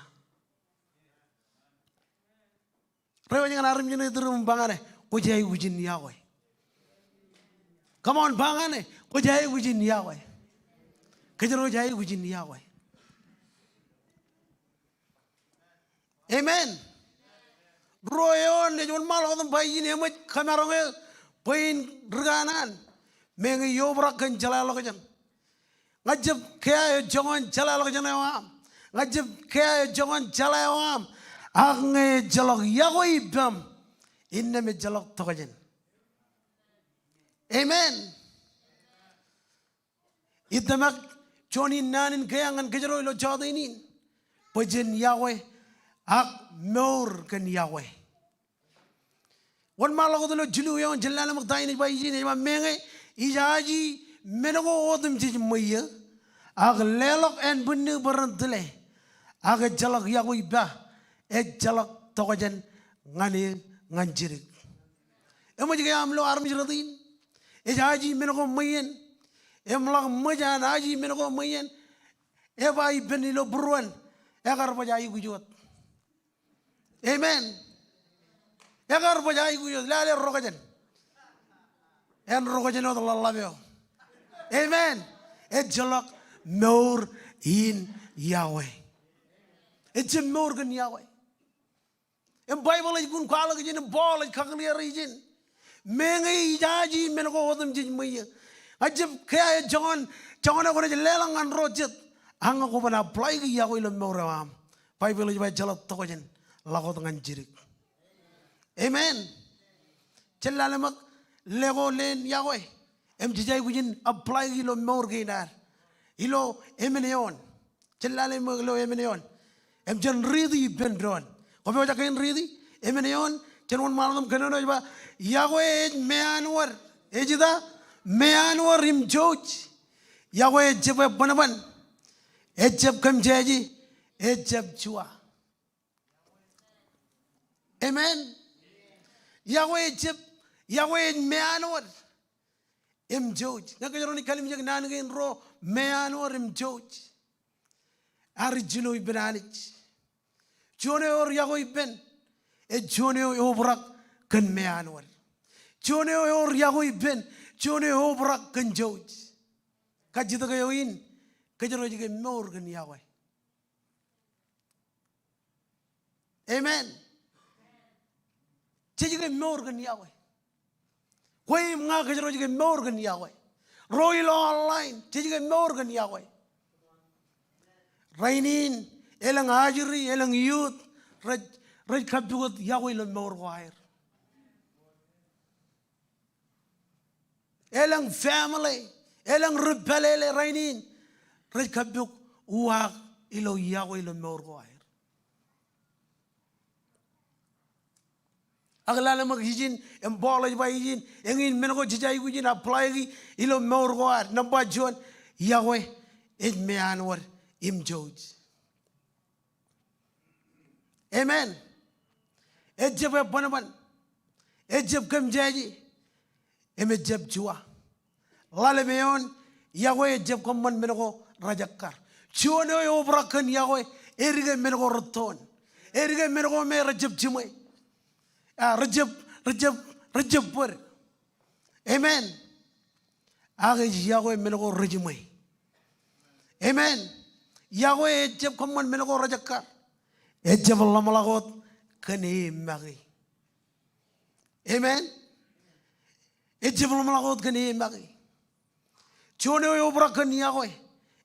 Reiwōj ñan armej eo iturūṃ im ba ñan e, kwōj aikuj in yokwe. Come on, ba ñan e, kwōj aikuj in yokwe. Kōjro ej aikuj in yokwe. Amen. Ruo eoon, ej wōnṃaanḷọk wōt im ba ijin, eṃōj kōmaroñ eō bwe in ri kanaan, meñe iobrak kōn jeḷāḷọkjeṇ. Ña jab kea eo joñan jeḷāḷọkjeṇ eo aṃ. Ña jab kea eo joñan jeḷā eo aṃ. Ak ñe ejjeḷọk yokwe ippaṃ, innām ejjeḷọk tokjān. Amen. Ij tōmak juon in naan in kea ñan kōjro ilo jota in in, bwe jen yokwe ak mour kōn yokwe. Wōnṃaanḷọk wōt ilo jilu eoon, jen lale ṃōk ta in ej ba ijin, ej ba meñe ijaji men ko otemjej ṃweiō, ak leḷọk ānbwinnū bwe ren tile, ak ejjeḷọk yokwe ippa, ejjeḷọk tokjān ñan eō ñan jidik. Eṃōj ke aṃ lo armej rot in ej aji men ko ṃweien, im ḷak ṃōj an aji men ko ṃweien, eba ippān ilo būruon, ekar baj aikuj wōt. Amen. Ekar baj aikuj wōt, lale rokjān. En rokjān wōt ḷōḷḷap eo. Amen. Ejjeḷọk mour in yokwe. Ejjab mour kōn yokwe. Im Baibōḷ ej kōn kwaḷọk ijin, im Paul ej kakōḷḷe ijin. Meñe ijaji men ko otemjej ṃweiō. Ña jab kea eo joñan, joñan eo kwōnaaj leḷọk ñan ro jet, ak ñe kwōban apply ki yokwe ilo mour eo aṃ, Baibōḷ ej ba ejjeḷọk tokjān ḷọk wōt ñan jidik. Amen. Jen lale ṃōk le ko leen yokwe im jej aikuj in apply ki ilo mour kein ad. Ilo emān eoon. Jen lale ṃōk ilo emān eoon. Im jen riiti ippān doon. Kwōpojak ke in riiti? Emān eoon, jen wōnṃaanḷọk im kōnono, ej ba, yokwe ej meanwōd. Ej ita? Meanwōd im jouj. Yokwe ejjab ebbanban. Ejjab kōmjeje. Ejjab juwa. Amen. Yokwe ejjab, yokwe ej meanwōd im jouj. Ñe kōjro naaj kalimjek naan kein ruo, meanwōd im jouj, ear ijjino ippān Anij. Juon eo ewōr yokwe ippān, ej juon eo eobrak kōn meanwōd. Juon eo ewōr yokwe ippān, juon eo eobrak kōn jouj. Kajjitōk eo in, kōjro ej ke mour kōn yokwe. Amen. Jej ke mour kōn yokwe. Kwe im ña kōjro jej ke mour kōn yokwe. Ro ilo online, jej ke mour kōn yokwe. Rainin, elōñ ajri, elōñ youth, rej, rej kappukot yokwe ilo mour ko aer. Elōñ family, elōñ ri pālele rainin, rej kappok uwaak ilo yokwe ilo mour ko aer. Ak lale ṃōk ijin, im Paul ej ba ijin, eñin men ko jej aikuj in apply ki ilo mour ko ad. Nōṃba juon, yokwe ej meanwōd im jouj. Amen. Ejjab ebbanban. Ejjab kōmjeje. Im ejjab juwa. Ḷalem eoon, yokwe ejjab kōṃṃan men ko rejekkar. Juon eo eobrak kōn yokwe, edike men ko rettoon. Edike men ko me rejab jiṃwe. A, rejab, rejab, rejab bōd. Amen. Ak ej yokwe men ko rejiṃwe. Amen. Yokwe ejjab kōṃṃan men ko rejekkar. Ejjab ḷōmṇak wōt kōn e make. Amen. Ejjab ḷōmṇak wōt kōn e make. Juon eo eobrak kōn yokwe,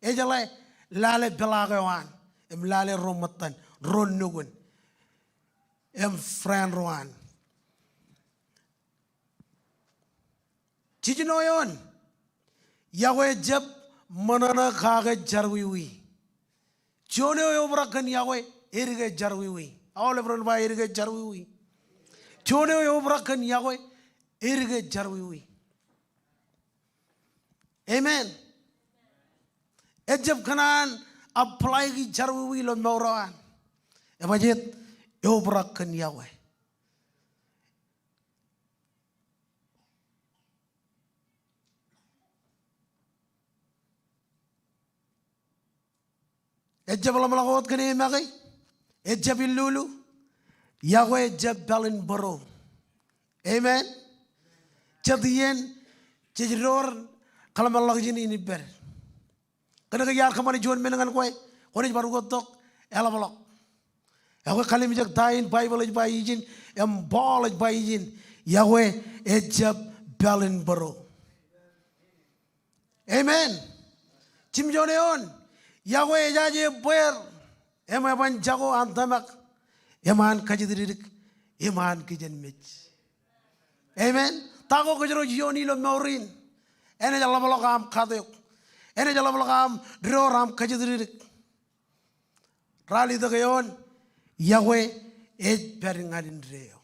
ejeḷā lale peḷaak eo an, im lale ro ṃōttan, ro nukun, im friend ro an. Jiljino eoon, yokwe ejjab ṃōṇōṇō kake jerọwiwi. Juon eo eobrak kōn yokwe, edike jerọwiwi. Aolep ren ba edike jerọwiwi. Juon eo eobrak kōn yokwe, edike jerọwiwi. Amen. Ejjab kōṇaan apply-ki jerọwiwi ilo mour eo an. Ebajjeet, eobrak kōn yokwe. Ejjab ḷōmṇak wōt kōn e make, ejjab illulu, yokwe ejjab pāl in bōro. Amen. Jet iien, jej door kōḷmānḷọkjeṇ in ippād. Kōnke iar kōṃṃane juon men ñan kwe, kwōnaaj bar ukōttok, eḷapḷọk. Ekwe kalimjek ta in Baibōḷ ej ba ijin, im Paul ej ba ijin, yokwe ejjab pāl in bōro. Amen. Jimjuon eoon, yokwe ejaje bweer, im eban jako an tōmak, im an kajjitdikdik, im an kijenmej. Amen. Ta ko kōjro ej iioon ilo mour in, enaaj ḷapḷọk aṃ katok. Enaaj ḷapḷọk aṃ door aṃ kajjitdikdik. Ralitōk eoon, yokwe ej pād ñan indeeo.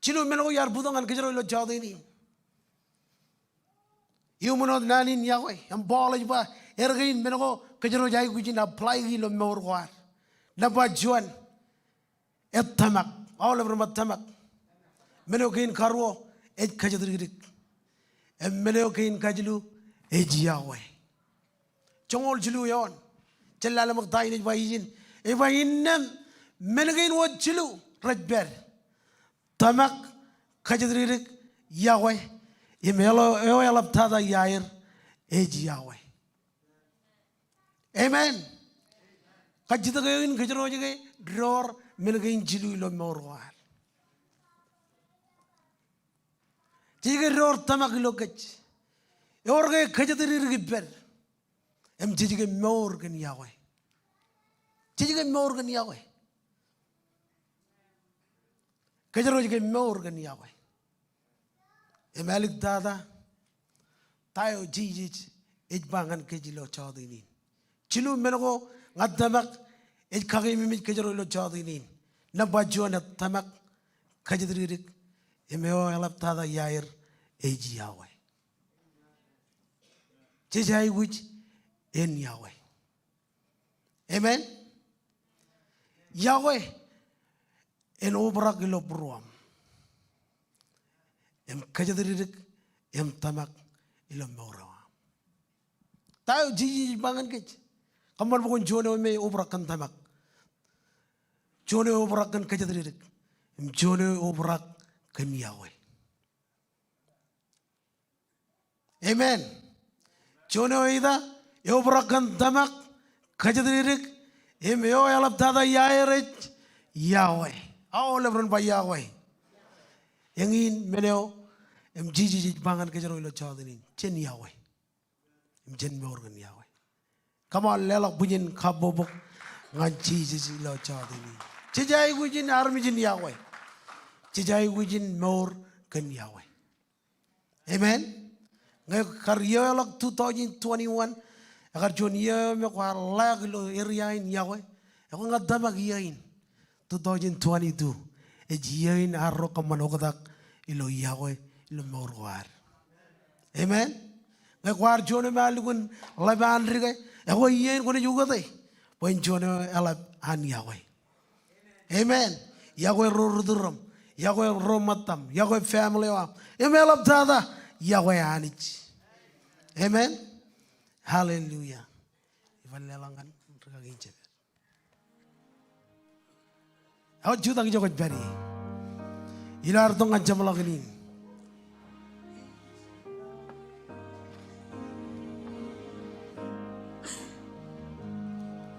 Jilu men ko iar bōktok ñan kōjro ilo jọteen in. Iuṃwin wōt naan in yokwe, im Paul ej ba, er kein men ko kōjro ej aikuj in apply-ki ilo mour ko ad. Nōṃba juon, ej tōmak, aolep ren ba tōmak. Men eo kein karuo, ej kajjitdikdik. Im men eo kein kajilu, ej yokwe. Joñoul jilu eoon. Jen lale ṃōk ta in ej ba ijin. Ej ba innām men kein wōt jilu rej pād. Tōmak, kajjitdikdik, yokwe. Im eo, eo eḷaptata iaer ej yokwe. Amen. Kajjitōk eo in kōjro ej ke door men kein jilu ilo mour ko ad. Jej ke door tōmak ilo kōj. Ewōr ke kajjitdikdik ippād. Im jej ke mour kōn yokwe. Jej ke mour kōn yokwe. Kōjro ej ke mour kōn yokwe. Im āliktata, ta eo Jisōs ej ba ñan kōj ilo jọteen in. Jilu men ko ñan tōmak ej kakeememej kōjro ilo jọteen in. Nōṃba juon ej tōmak, kajjitdikdik, im eo eḷaptata iaer ej yokwe. Jej aikuj en yokwe. Amen. Yokwe en obrak ilo būruōṃ. Im kajjitdikdik, im tōmak ilo mour eo aṃ. Ta eo Jisōs ej ba ñan kōj? Kōṃṃan bwe kwōn juon eo me obrak kōn tōmak. Juon eo obrak kōn kajjitdikdik. Im juon eo obrak kōn yokwe. Amen. Juon eo ita, eobrak kōn tōmak, kajjitdikdik, im eo eḷaptata iaer ej yokwe. Aolep ren ba yokwe. Eñin men eo, im Jisōs ej ba ñan kōjro ilo jọteen in. Jen yokwe. Im jen mour kōn yokwe. Come on, leḷọk bwijin kabbokbok ñan Jisōs ilo jọteen in. Jej aikuj in armej in yokwe. Jej aikuj in mour kōn yokwe. Amen. Ñe kar iiō ḷọk two thousand twenty-one, ekar juon iiō eo me kwaar ḷaak ilo area in yokwe. Ekwe ñan tōmak iiō in. Two thousand twenty-two ej iiō in arro kōṃṃan oktak ilo yokwe ilo mour ko ad. Amen. Ñe kwaar juon eo me ear lukkuun ḷap an dike, ekwe iiō in kwōnaaj ukōte bwe en juon eo eḷap an yokwe. Amen. Iọkwe ro ri-tūrōṃ, iọkwe ro ṃōttaṃ, iọkwe family eo aṃ. Im eḷaptata, iọkwe Anij. Amen. Hallelujah. Iban leḷọk ñan rikaki in jepel. Ewōr jutak ijo kwōj pād ie. Ilo ad itok ñan jeṃḷọkin in.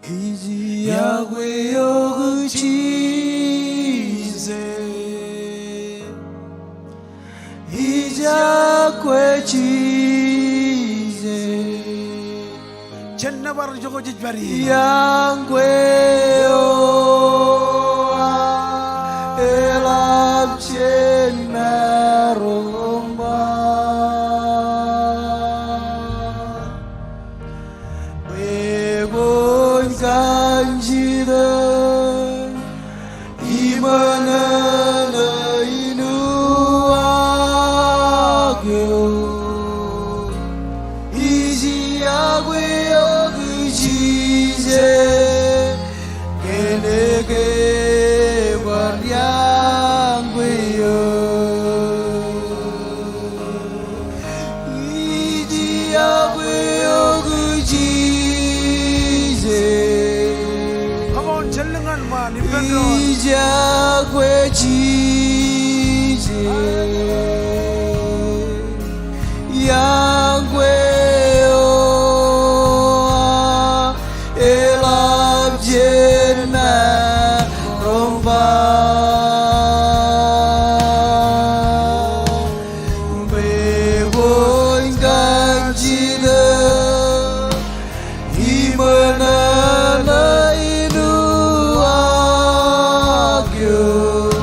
Ij iọkwe eok Jisōs. Ij iọkwe Jisōs. Jen nōbar ijo kwōj pād ie. Iọkwe eo aō eḷap jān maroñ ba. Bwe kwōn kanjitōk iṃōṇōṇō in uwaak eok. Ij iọkwe eok Jisōs, kōnke kwaar iọkwe eok. Ij iọkwe eok Jisōs. Come on, jen lōñ ñan ṃaan ippān doon. Ij iọkwe Jisōs. Iọkwe eo aō eḷap jān maroñ ba. Bwe kwōn kanjitōk iṃōṇōṇō in uwaak eok.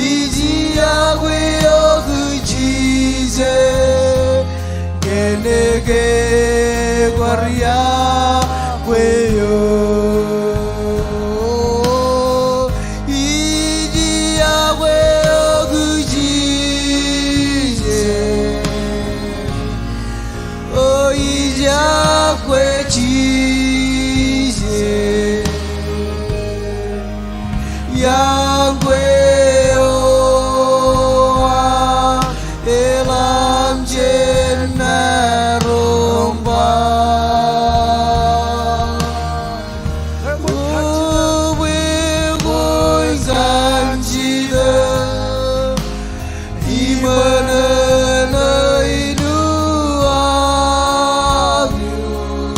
Ij iọkwe eok Jisōs, kōnke kwaar iọkwe eok. Ij iọkwe eok Jisōs. O ij iọkwe Jisōs. Iọkwe eo aō eḷap jān maroñ ba. O bwe kwōn kanjitōk iṃōṇōṇō in uwaak eok.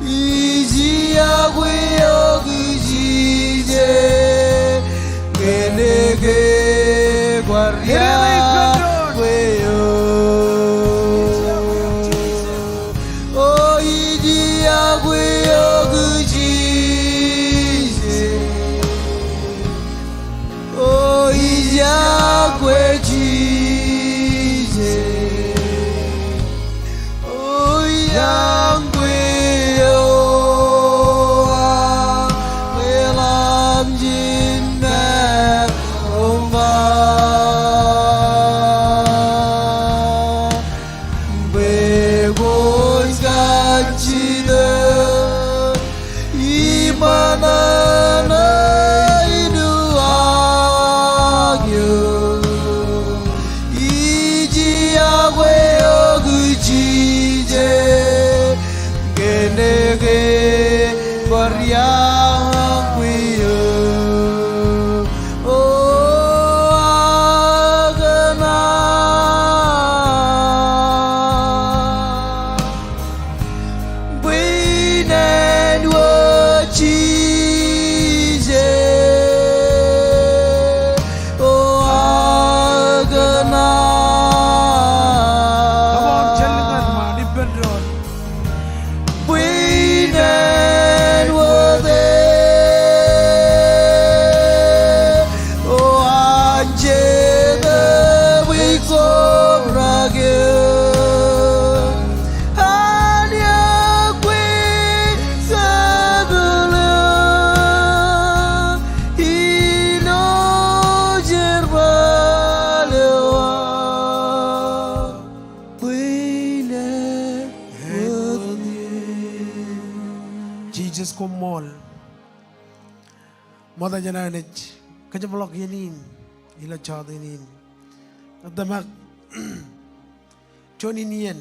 Ij iọkwe eok Jisōs, kōnke kwaar iọkwe eok. O ij iọkwe eok Jisōs. O ij iọkwe Jisōs. O iọkwe eo aō eḷap jān maroñ ba. Bwe kwōn kanjitōk iṃōṇōṇō in uwaak eok. Ij iọkwe eok Jisōs, kōnke kwaar iọkwe eok. O, ak eṇ bwe nen wōt Jisōs. O, ak eṇ. Come on, jen lōñ ñan ṃaan ippān doon. Bwe nen wōt e, o, an jete bwe koṃ rake an iọkwe kōtḷọk ilo jerbal eo aō. Bwe nen wōt e. Jisōs, koṃṃool. Ṃokta jān an ej kōjepḷọk iien in ilo jọteen in. Tōmak juon iien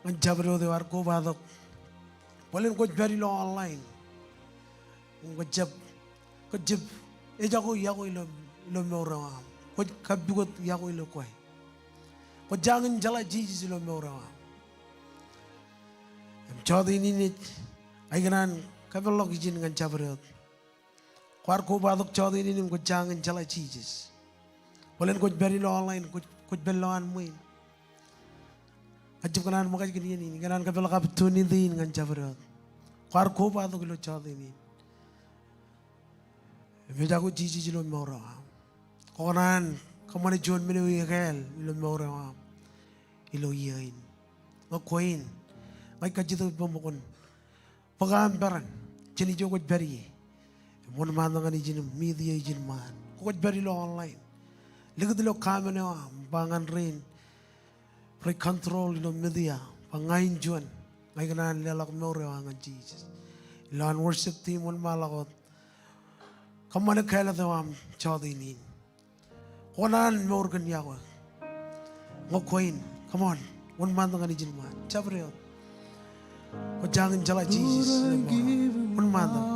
ñan jabdewōt eo ear kobatok bōlen kwōj pād ilo online im kwōj jab, kwōj jab ejako yokwe ilo, ilo mour eo aṃ. Kwōj kappukot yokwe ilo kwe. Kwōj jañin jeḷā Jisōs ilo mour eo aṃ. Im jọteen in ej, ikōṇaan kapeḷḷọk ijin ñan jabdewōt. Kwaar kobatok jọteen in im kwōj jañin jeḷā Jisōs. Bōlen kwōj pād ilo online, kwōj, kwōj pād ilowaan ṃwiin. Kajjitōk kōṇaan ṃōkaj kōn iien in, ikōṇaan kapeḷḷọk opportunity in ñan jabdewōt. Kwaar kobatok ilo jọteen in im ejako Jisōs ilo mour eo aṃ. Kwōkōṇaan kōṃṃane juon men eo ekāāl ilo mour eo aṃ ilo iiō in. Ñe kwe in, ña ij kajjitōk bwe ṃōkaj bōk aṃ peran jān ijo kwōj pād ie im wōnṃaantok ñan ijin im media ijin ṃaan. Kwōj pād ilo online, likūt ilo comment eo aṃ ba ñan rein rej control ilo media ba ña in juon, ña ikōṇaan leḷọk mour eo aō ñan Jisōs. Ilowaan worship team, wōnṃaanḷọk wōt. Kōṃṃane kāālōt eo aṃ jọteen in. Kwōkōṇaan mour kōn yokwe. Ñe kwe in, come on, wōnṃaantok ñan ijin ṃaan. Jabdewōt. Kwōj jañin jeḷā Jisōs. Wōnṃaantok.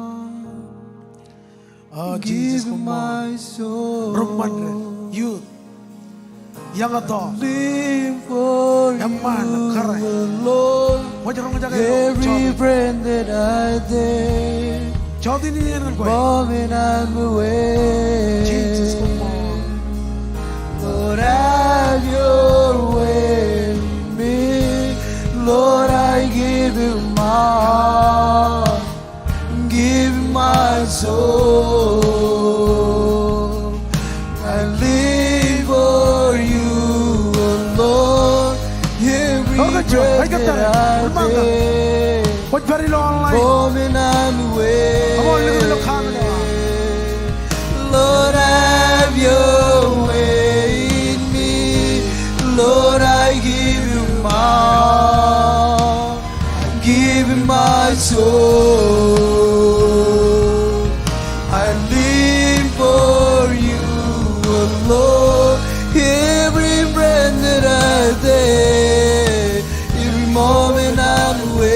O Jisōs, koṃṃool. Ri ṃṃan ro, youth, young adult, eṃṃaan, kōrā, kwōj roñjake ilo jọteen in. Jọteen in iien ñan kwe. Jisōs, koṃṃool. Lord, have your way in me. Lord, I give you my heart. Give my soul. I live for you alone. Every breath that I take. Kwōj pād ilo online. Come on, likūt ilo comment eo aṃ. Lord, have your way in me. Lord, I give you my heart. Give my soul. I live for you alone. Every breath that I take, every moment I'm awake.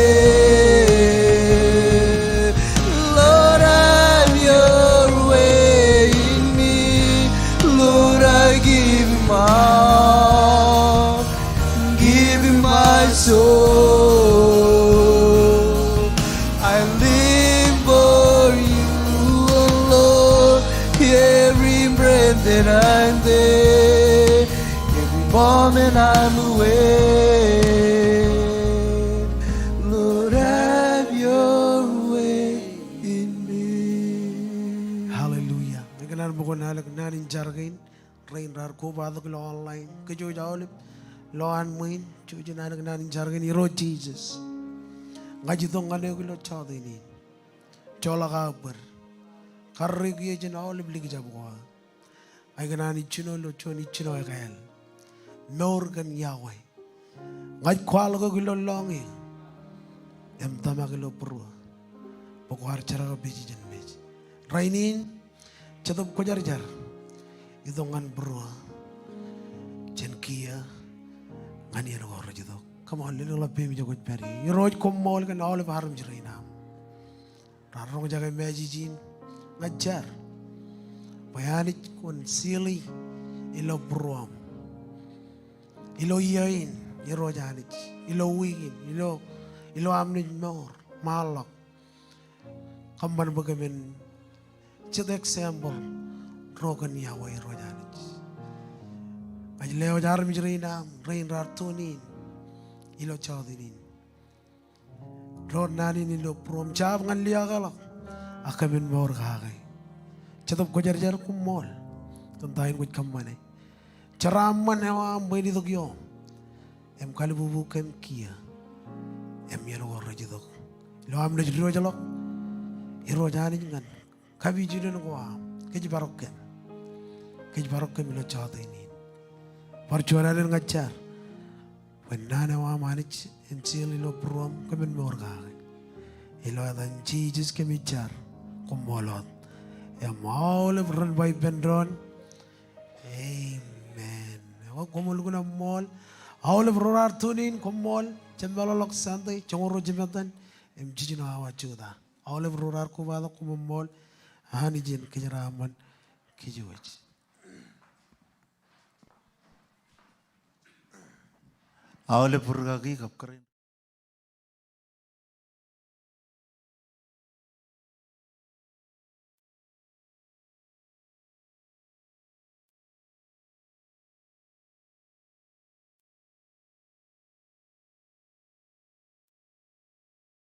Lord, have your way in me. Lord, I give you my heart. Give you my soul. I live for you alone. Every breath that I take, every moment I'm awake. Lord, have your way in me. Hallelujah. Ikōṇaan bwe kwōn ālōk naan in jar kein. Rein raar kobatok ilo online, kōj wōj aolep ilowaan ṃwiin, jej ālōk naan in jar kein. Irooj Jisōs, ña ij itok ñan eok ilo jọteen in. Joḷọk aō bōd. Karreoik eō jān aolep likjab ko aō. Ña ikōṇaan ijjino ilo juon ijjino ekāāl. Mour kōn yokwe. Ña ij kwaḷọk eok ilo lọñiō im tōmak ilo būruō bwe kwaar jerkakpeje jān mej. Rainin, Jetōb Kwōjarjar itok ñan būruō, jān kiiō ñan iien ko rej itok. Come on, lelōñḷọk peiṃ ijo kwōj pād ie. Irooj, koṃṃool kōn aolep armej rein aṃ. Raar roñjake message in, ña ij jar bwe Anij kwōn seal e ilo būruōṃ. Ilo iiō in, Irooj Anij, ilo wiik in, ilo, ilo am naaj mour ṃaanḷọk. Kōṃṃan bwe kōmin jet example ro kōn yokwe, Irooj Anij. Ña ij lewōj armej rein aṃ, rein raar tune in ilo jọteen in. Doon naan in ilo būruōṃ, jab ñan liaakḷọk, ak kōmin mour kake. Jetōb Kwōjarjar, koṃṃool kōn ta in kwōj kōṃṃane. Jeraaṃṃan eo aṃ bwe en itok ioṃ im kalbubu kōm kiiō im iien ko rej itok. Ilo am naaj diwōjḷọk, Irooj Anij, ñan kapijuknen ko aṃ, kōjparok kōm. Kōjparok kōm ilo jọteen in. Bar juon alen ña ij jar bwe naan eo aṃ Anij en seal ilo būruōṃ, kōmin mour kake. Ilo etan Jisōs kōmij jar. Koṃṃool wōt. Im aolep ren ba ippān doon, amen. Ekwe koṃṃool, lukkuun eṃṃool. Aolep ro raar tune in, koṃṃool. Jab meḷọkḷọk Sunday, joñoul ruo jimettan im jiljino awa jota. Aolep ro raar kobatok, koṃṃool. Anij en kōjeraaṃṃan kōj wōj. Aolep rūkaki kab kōrā in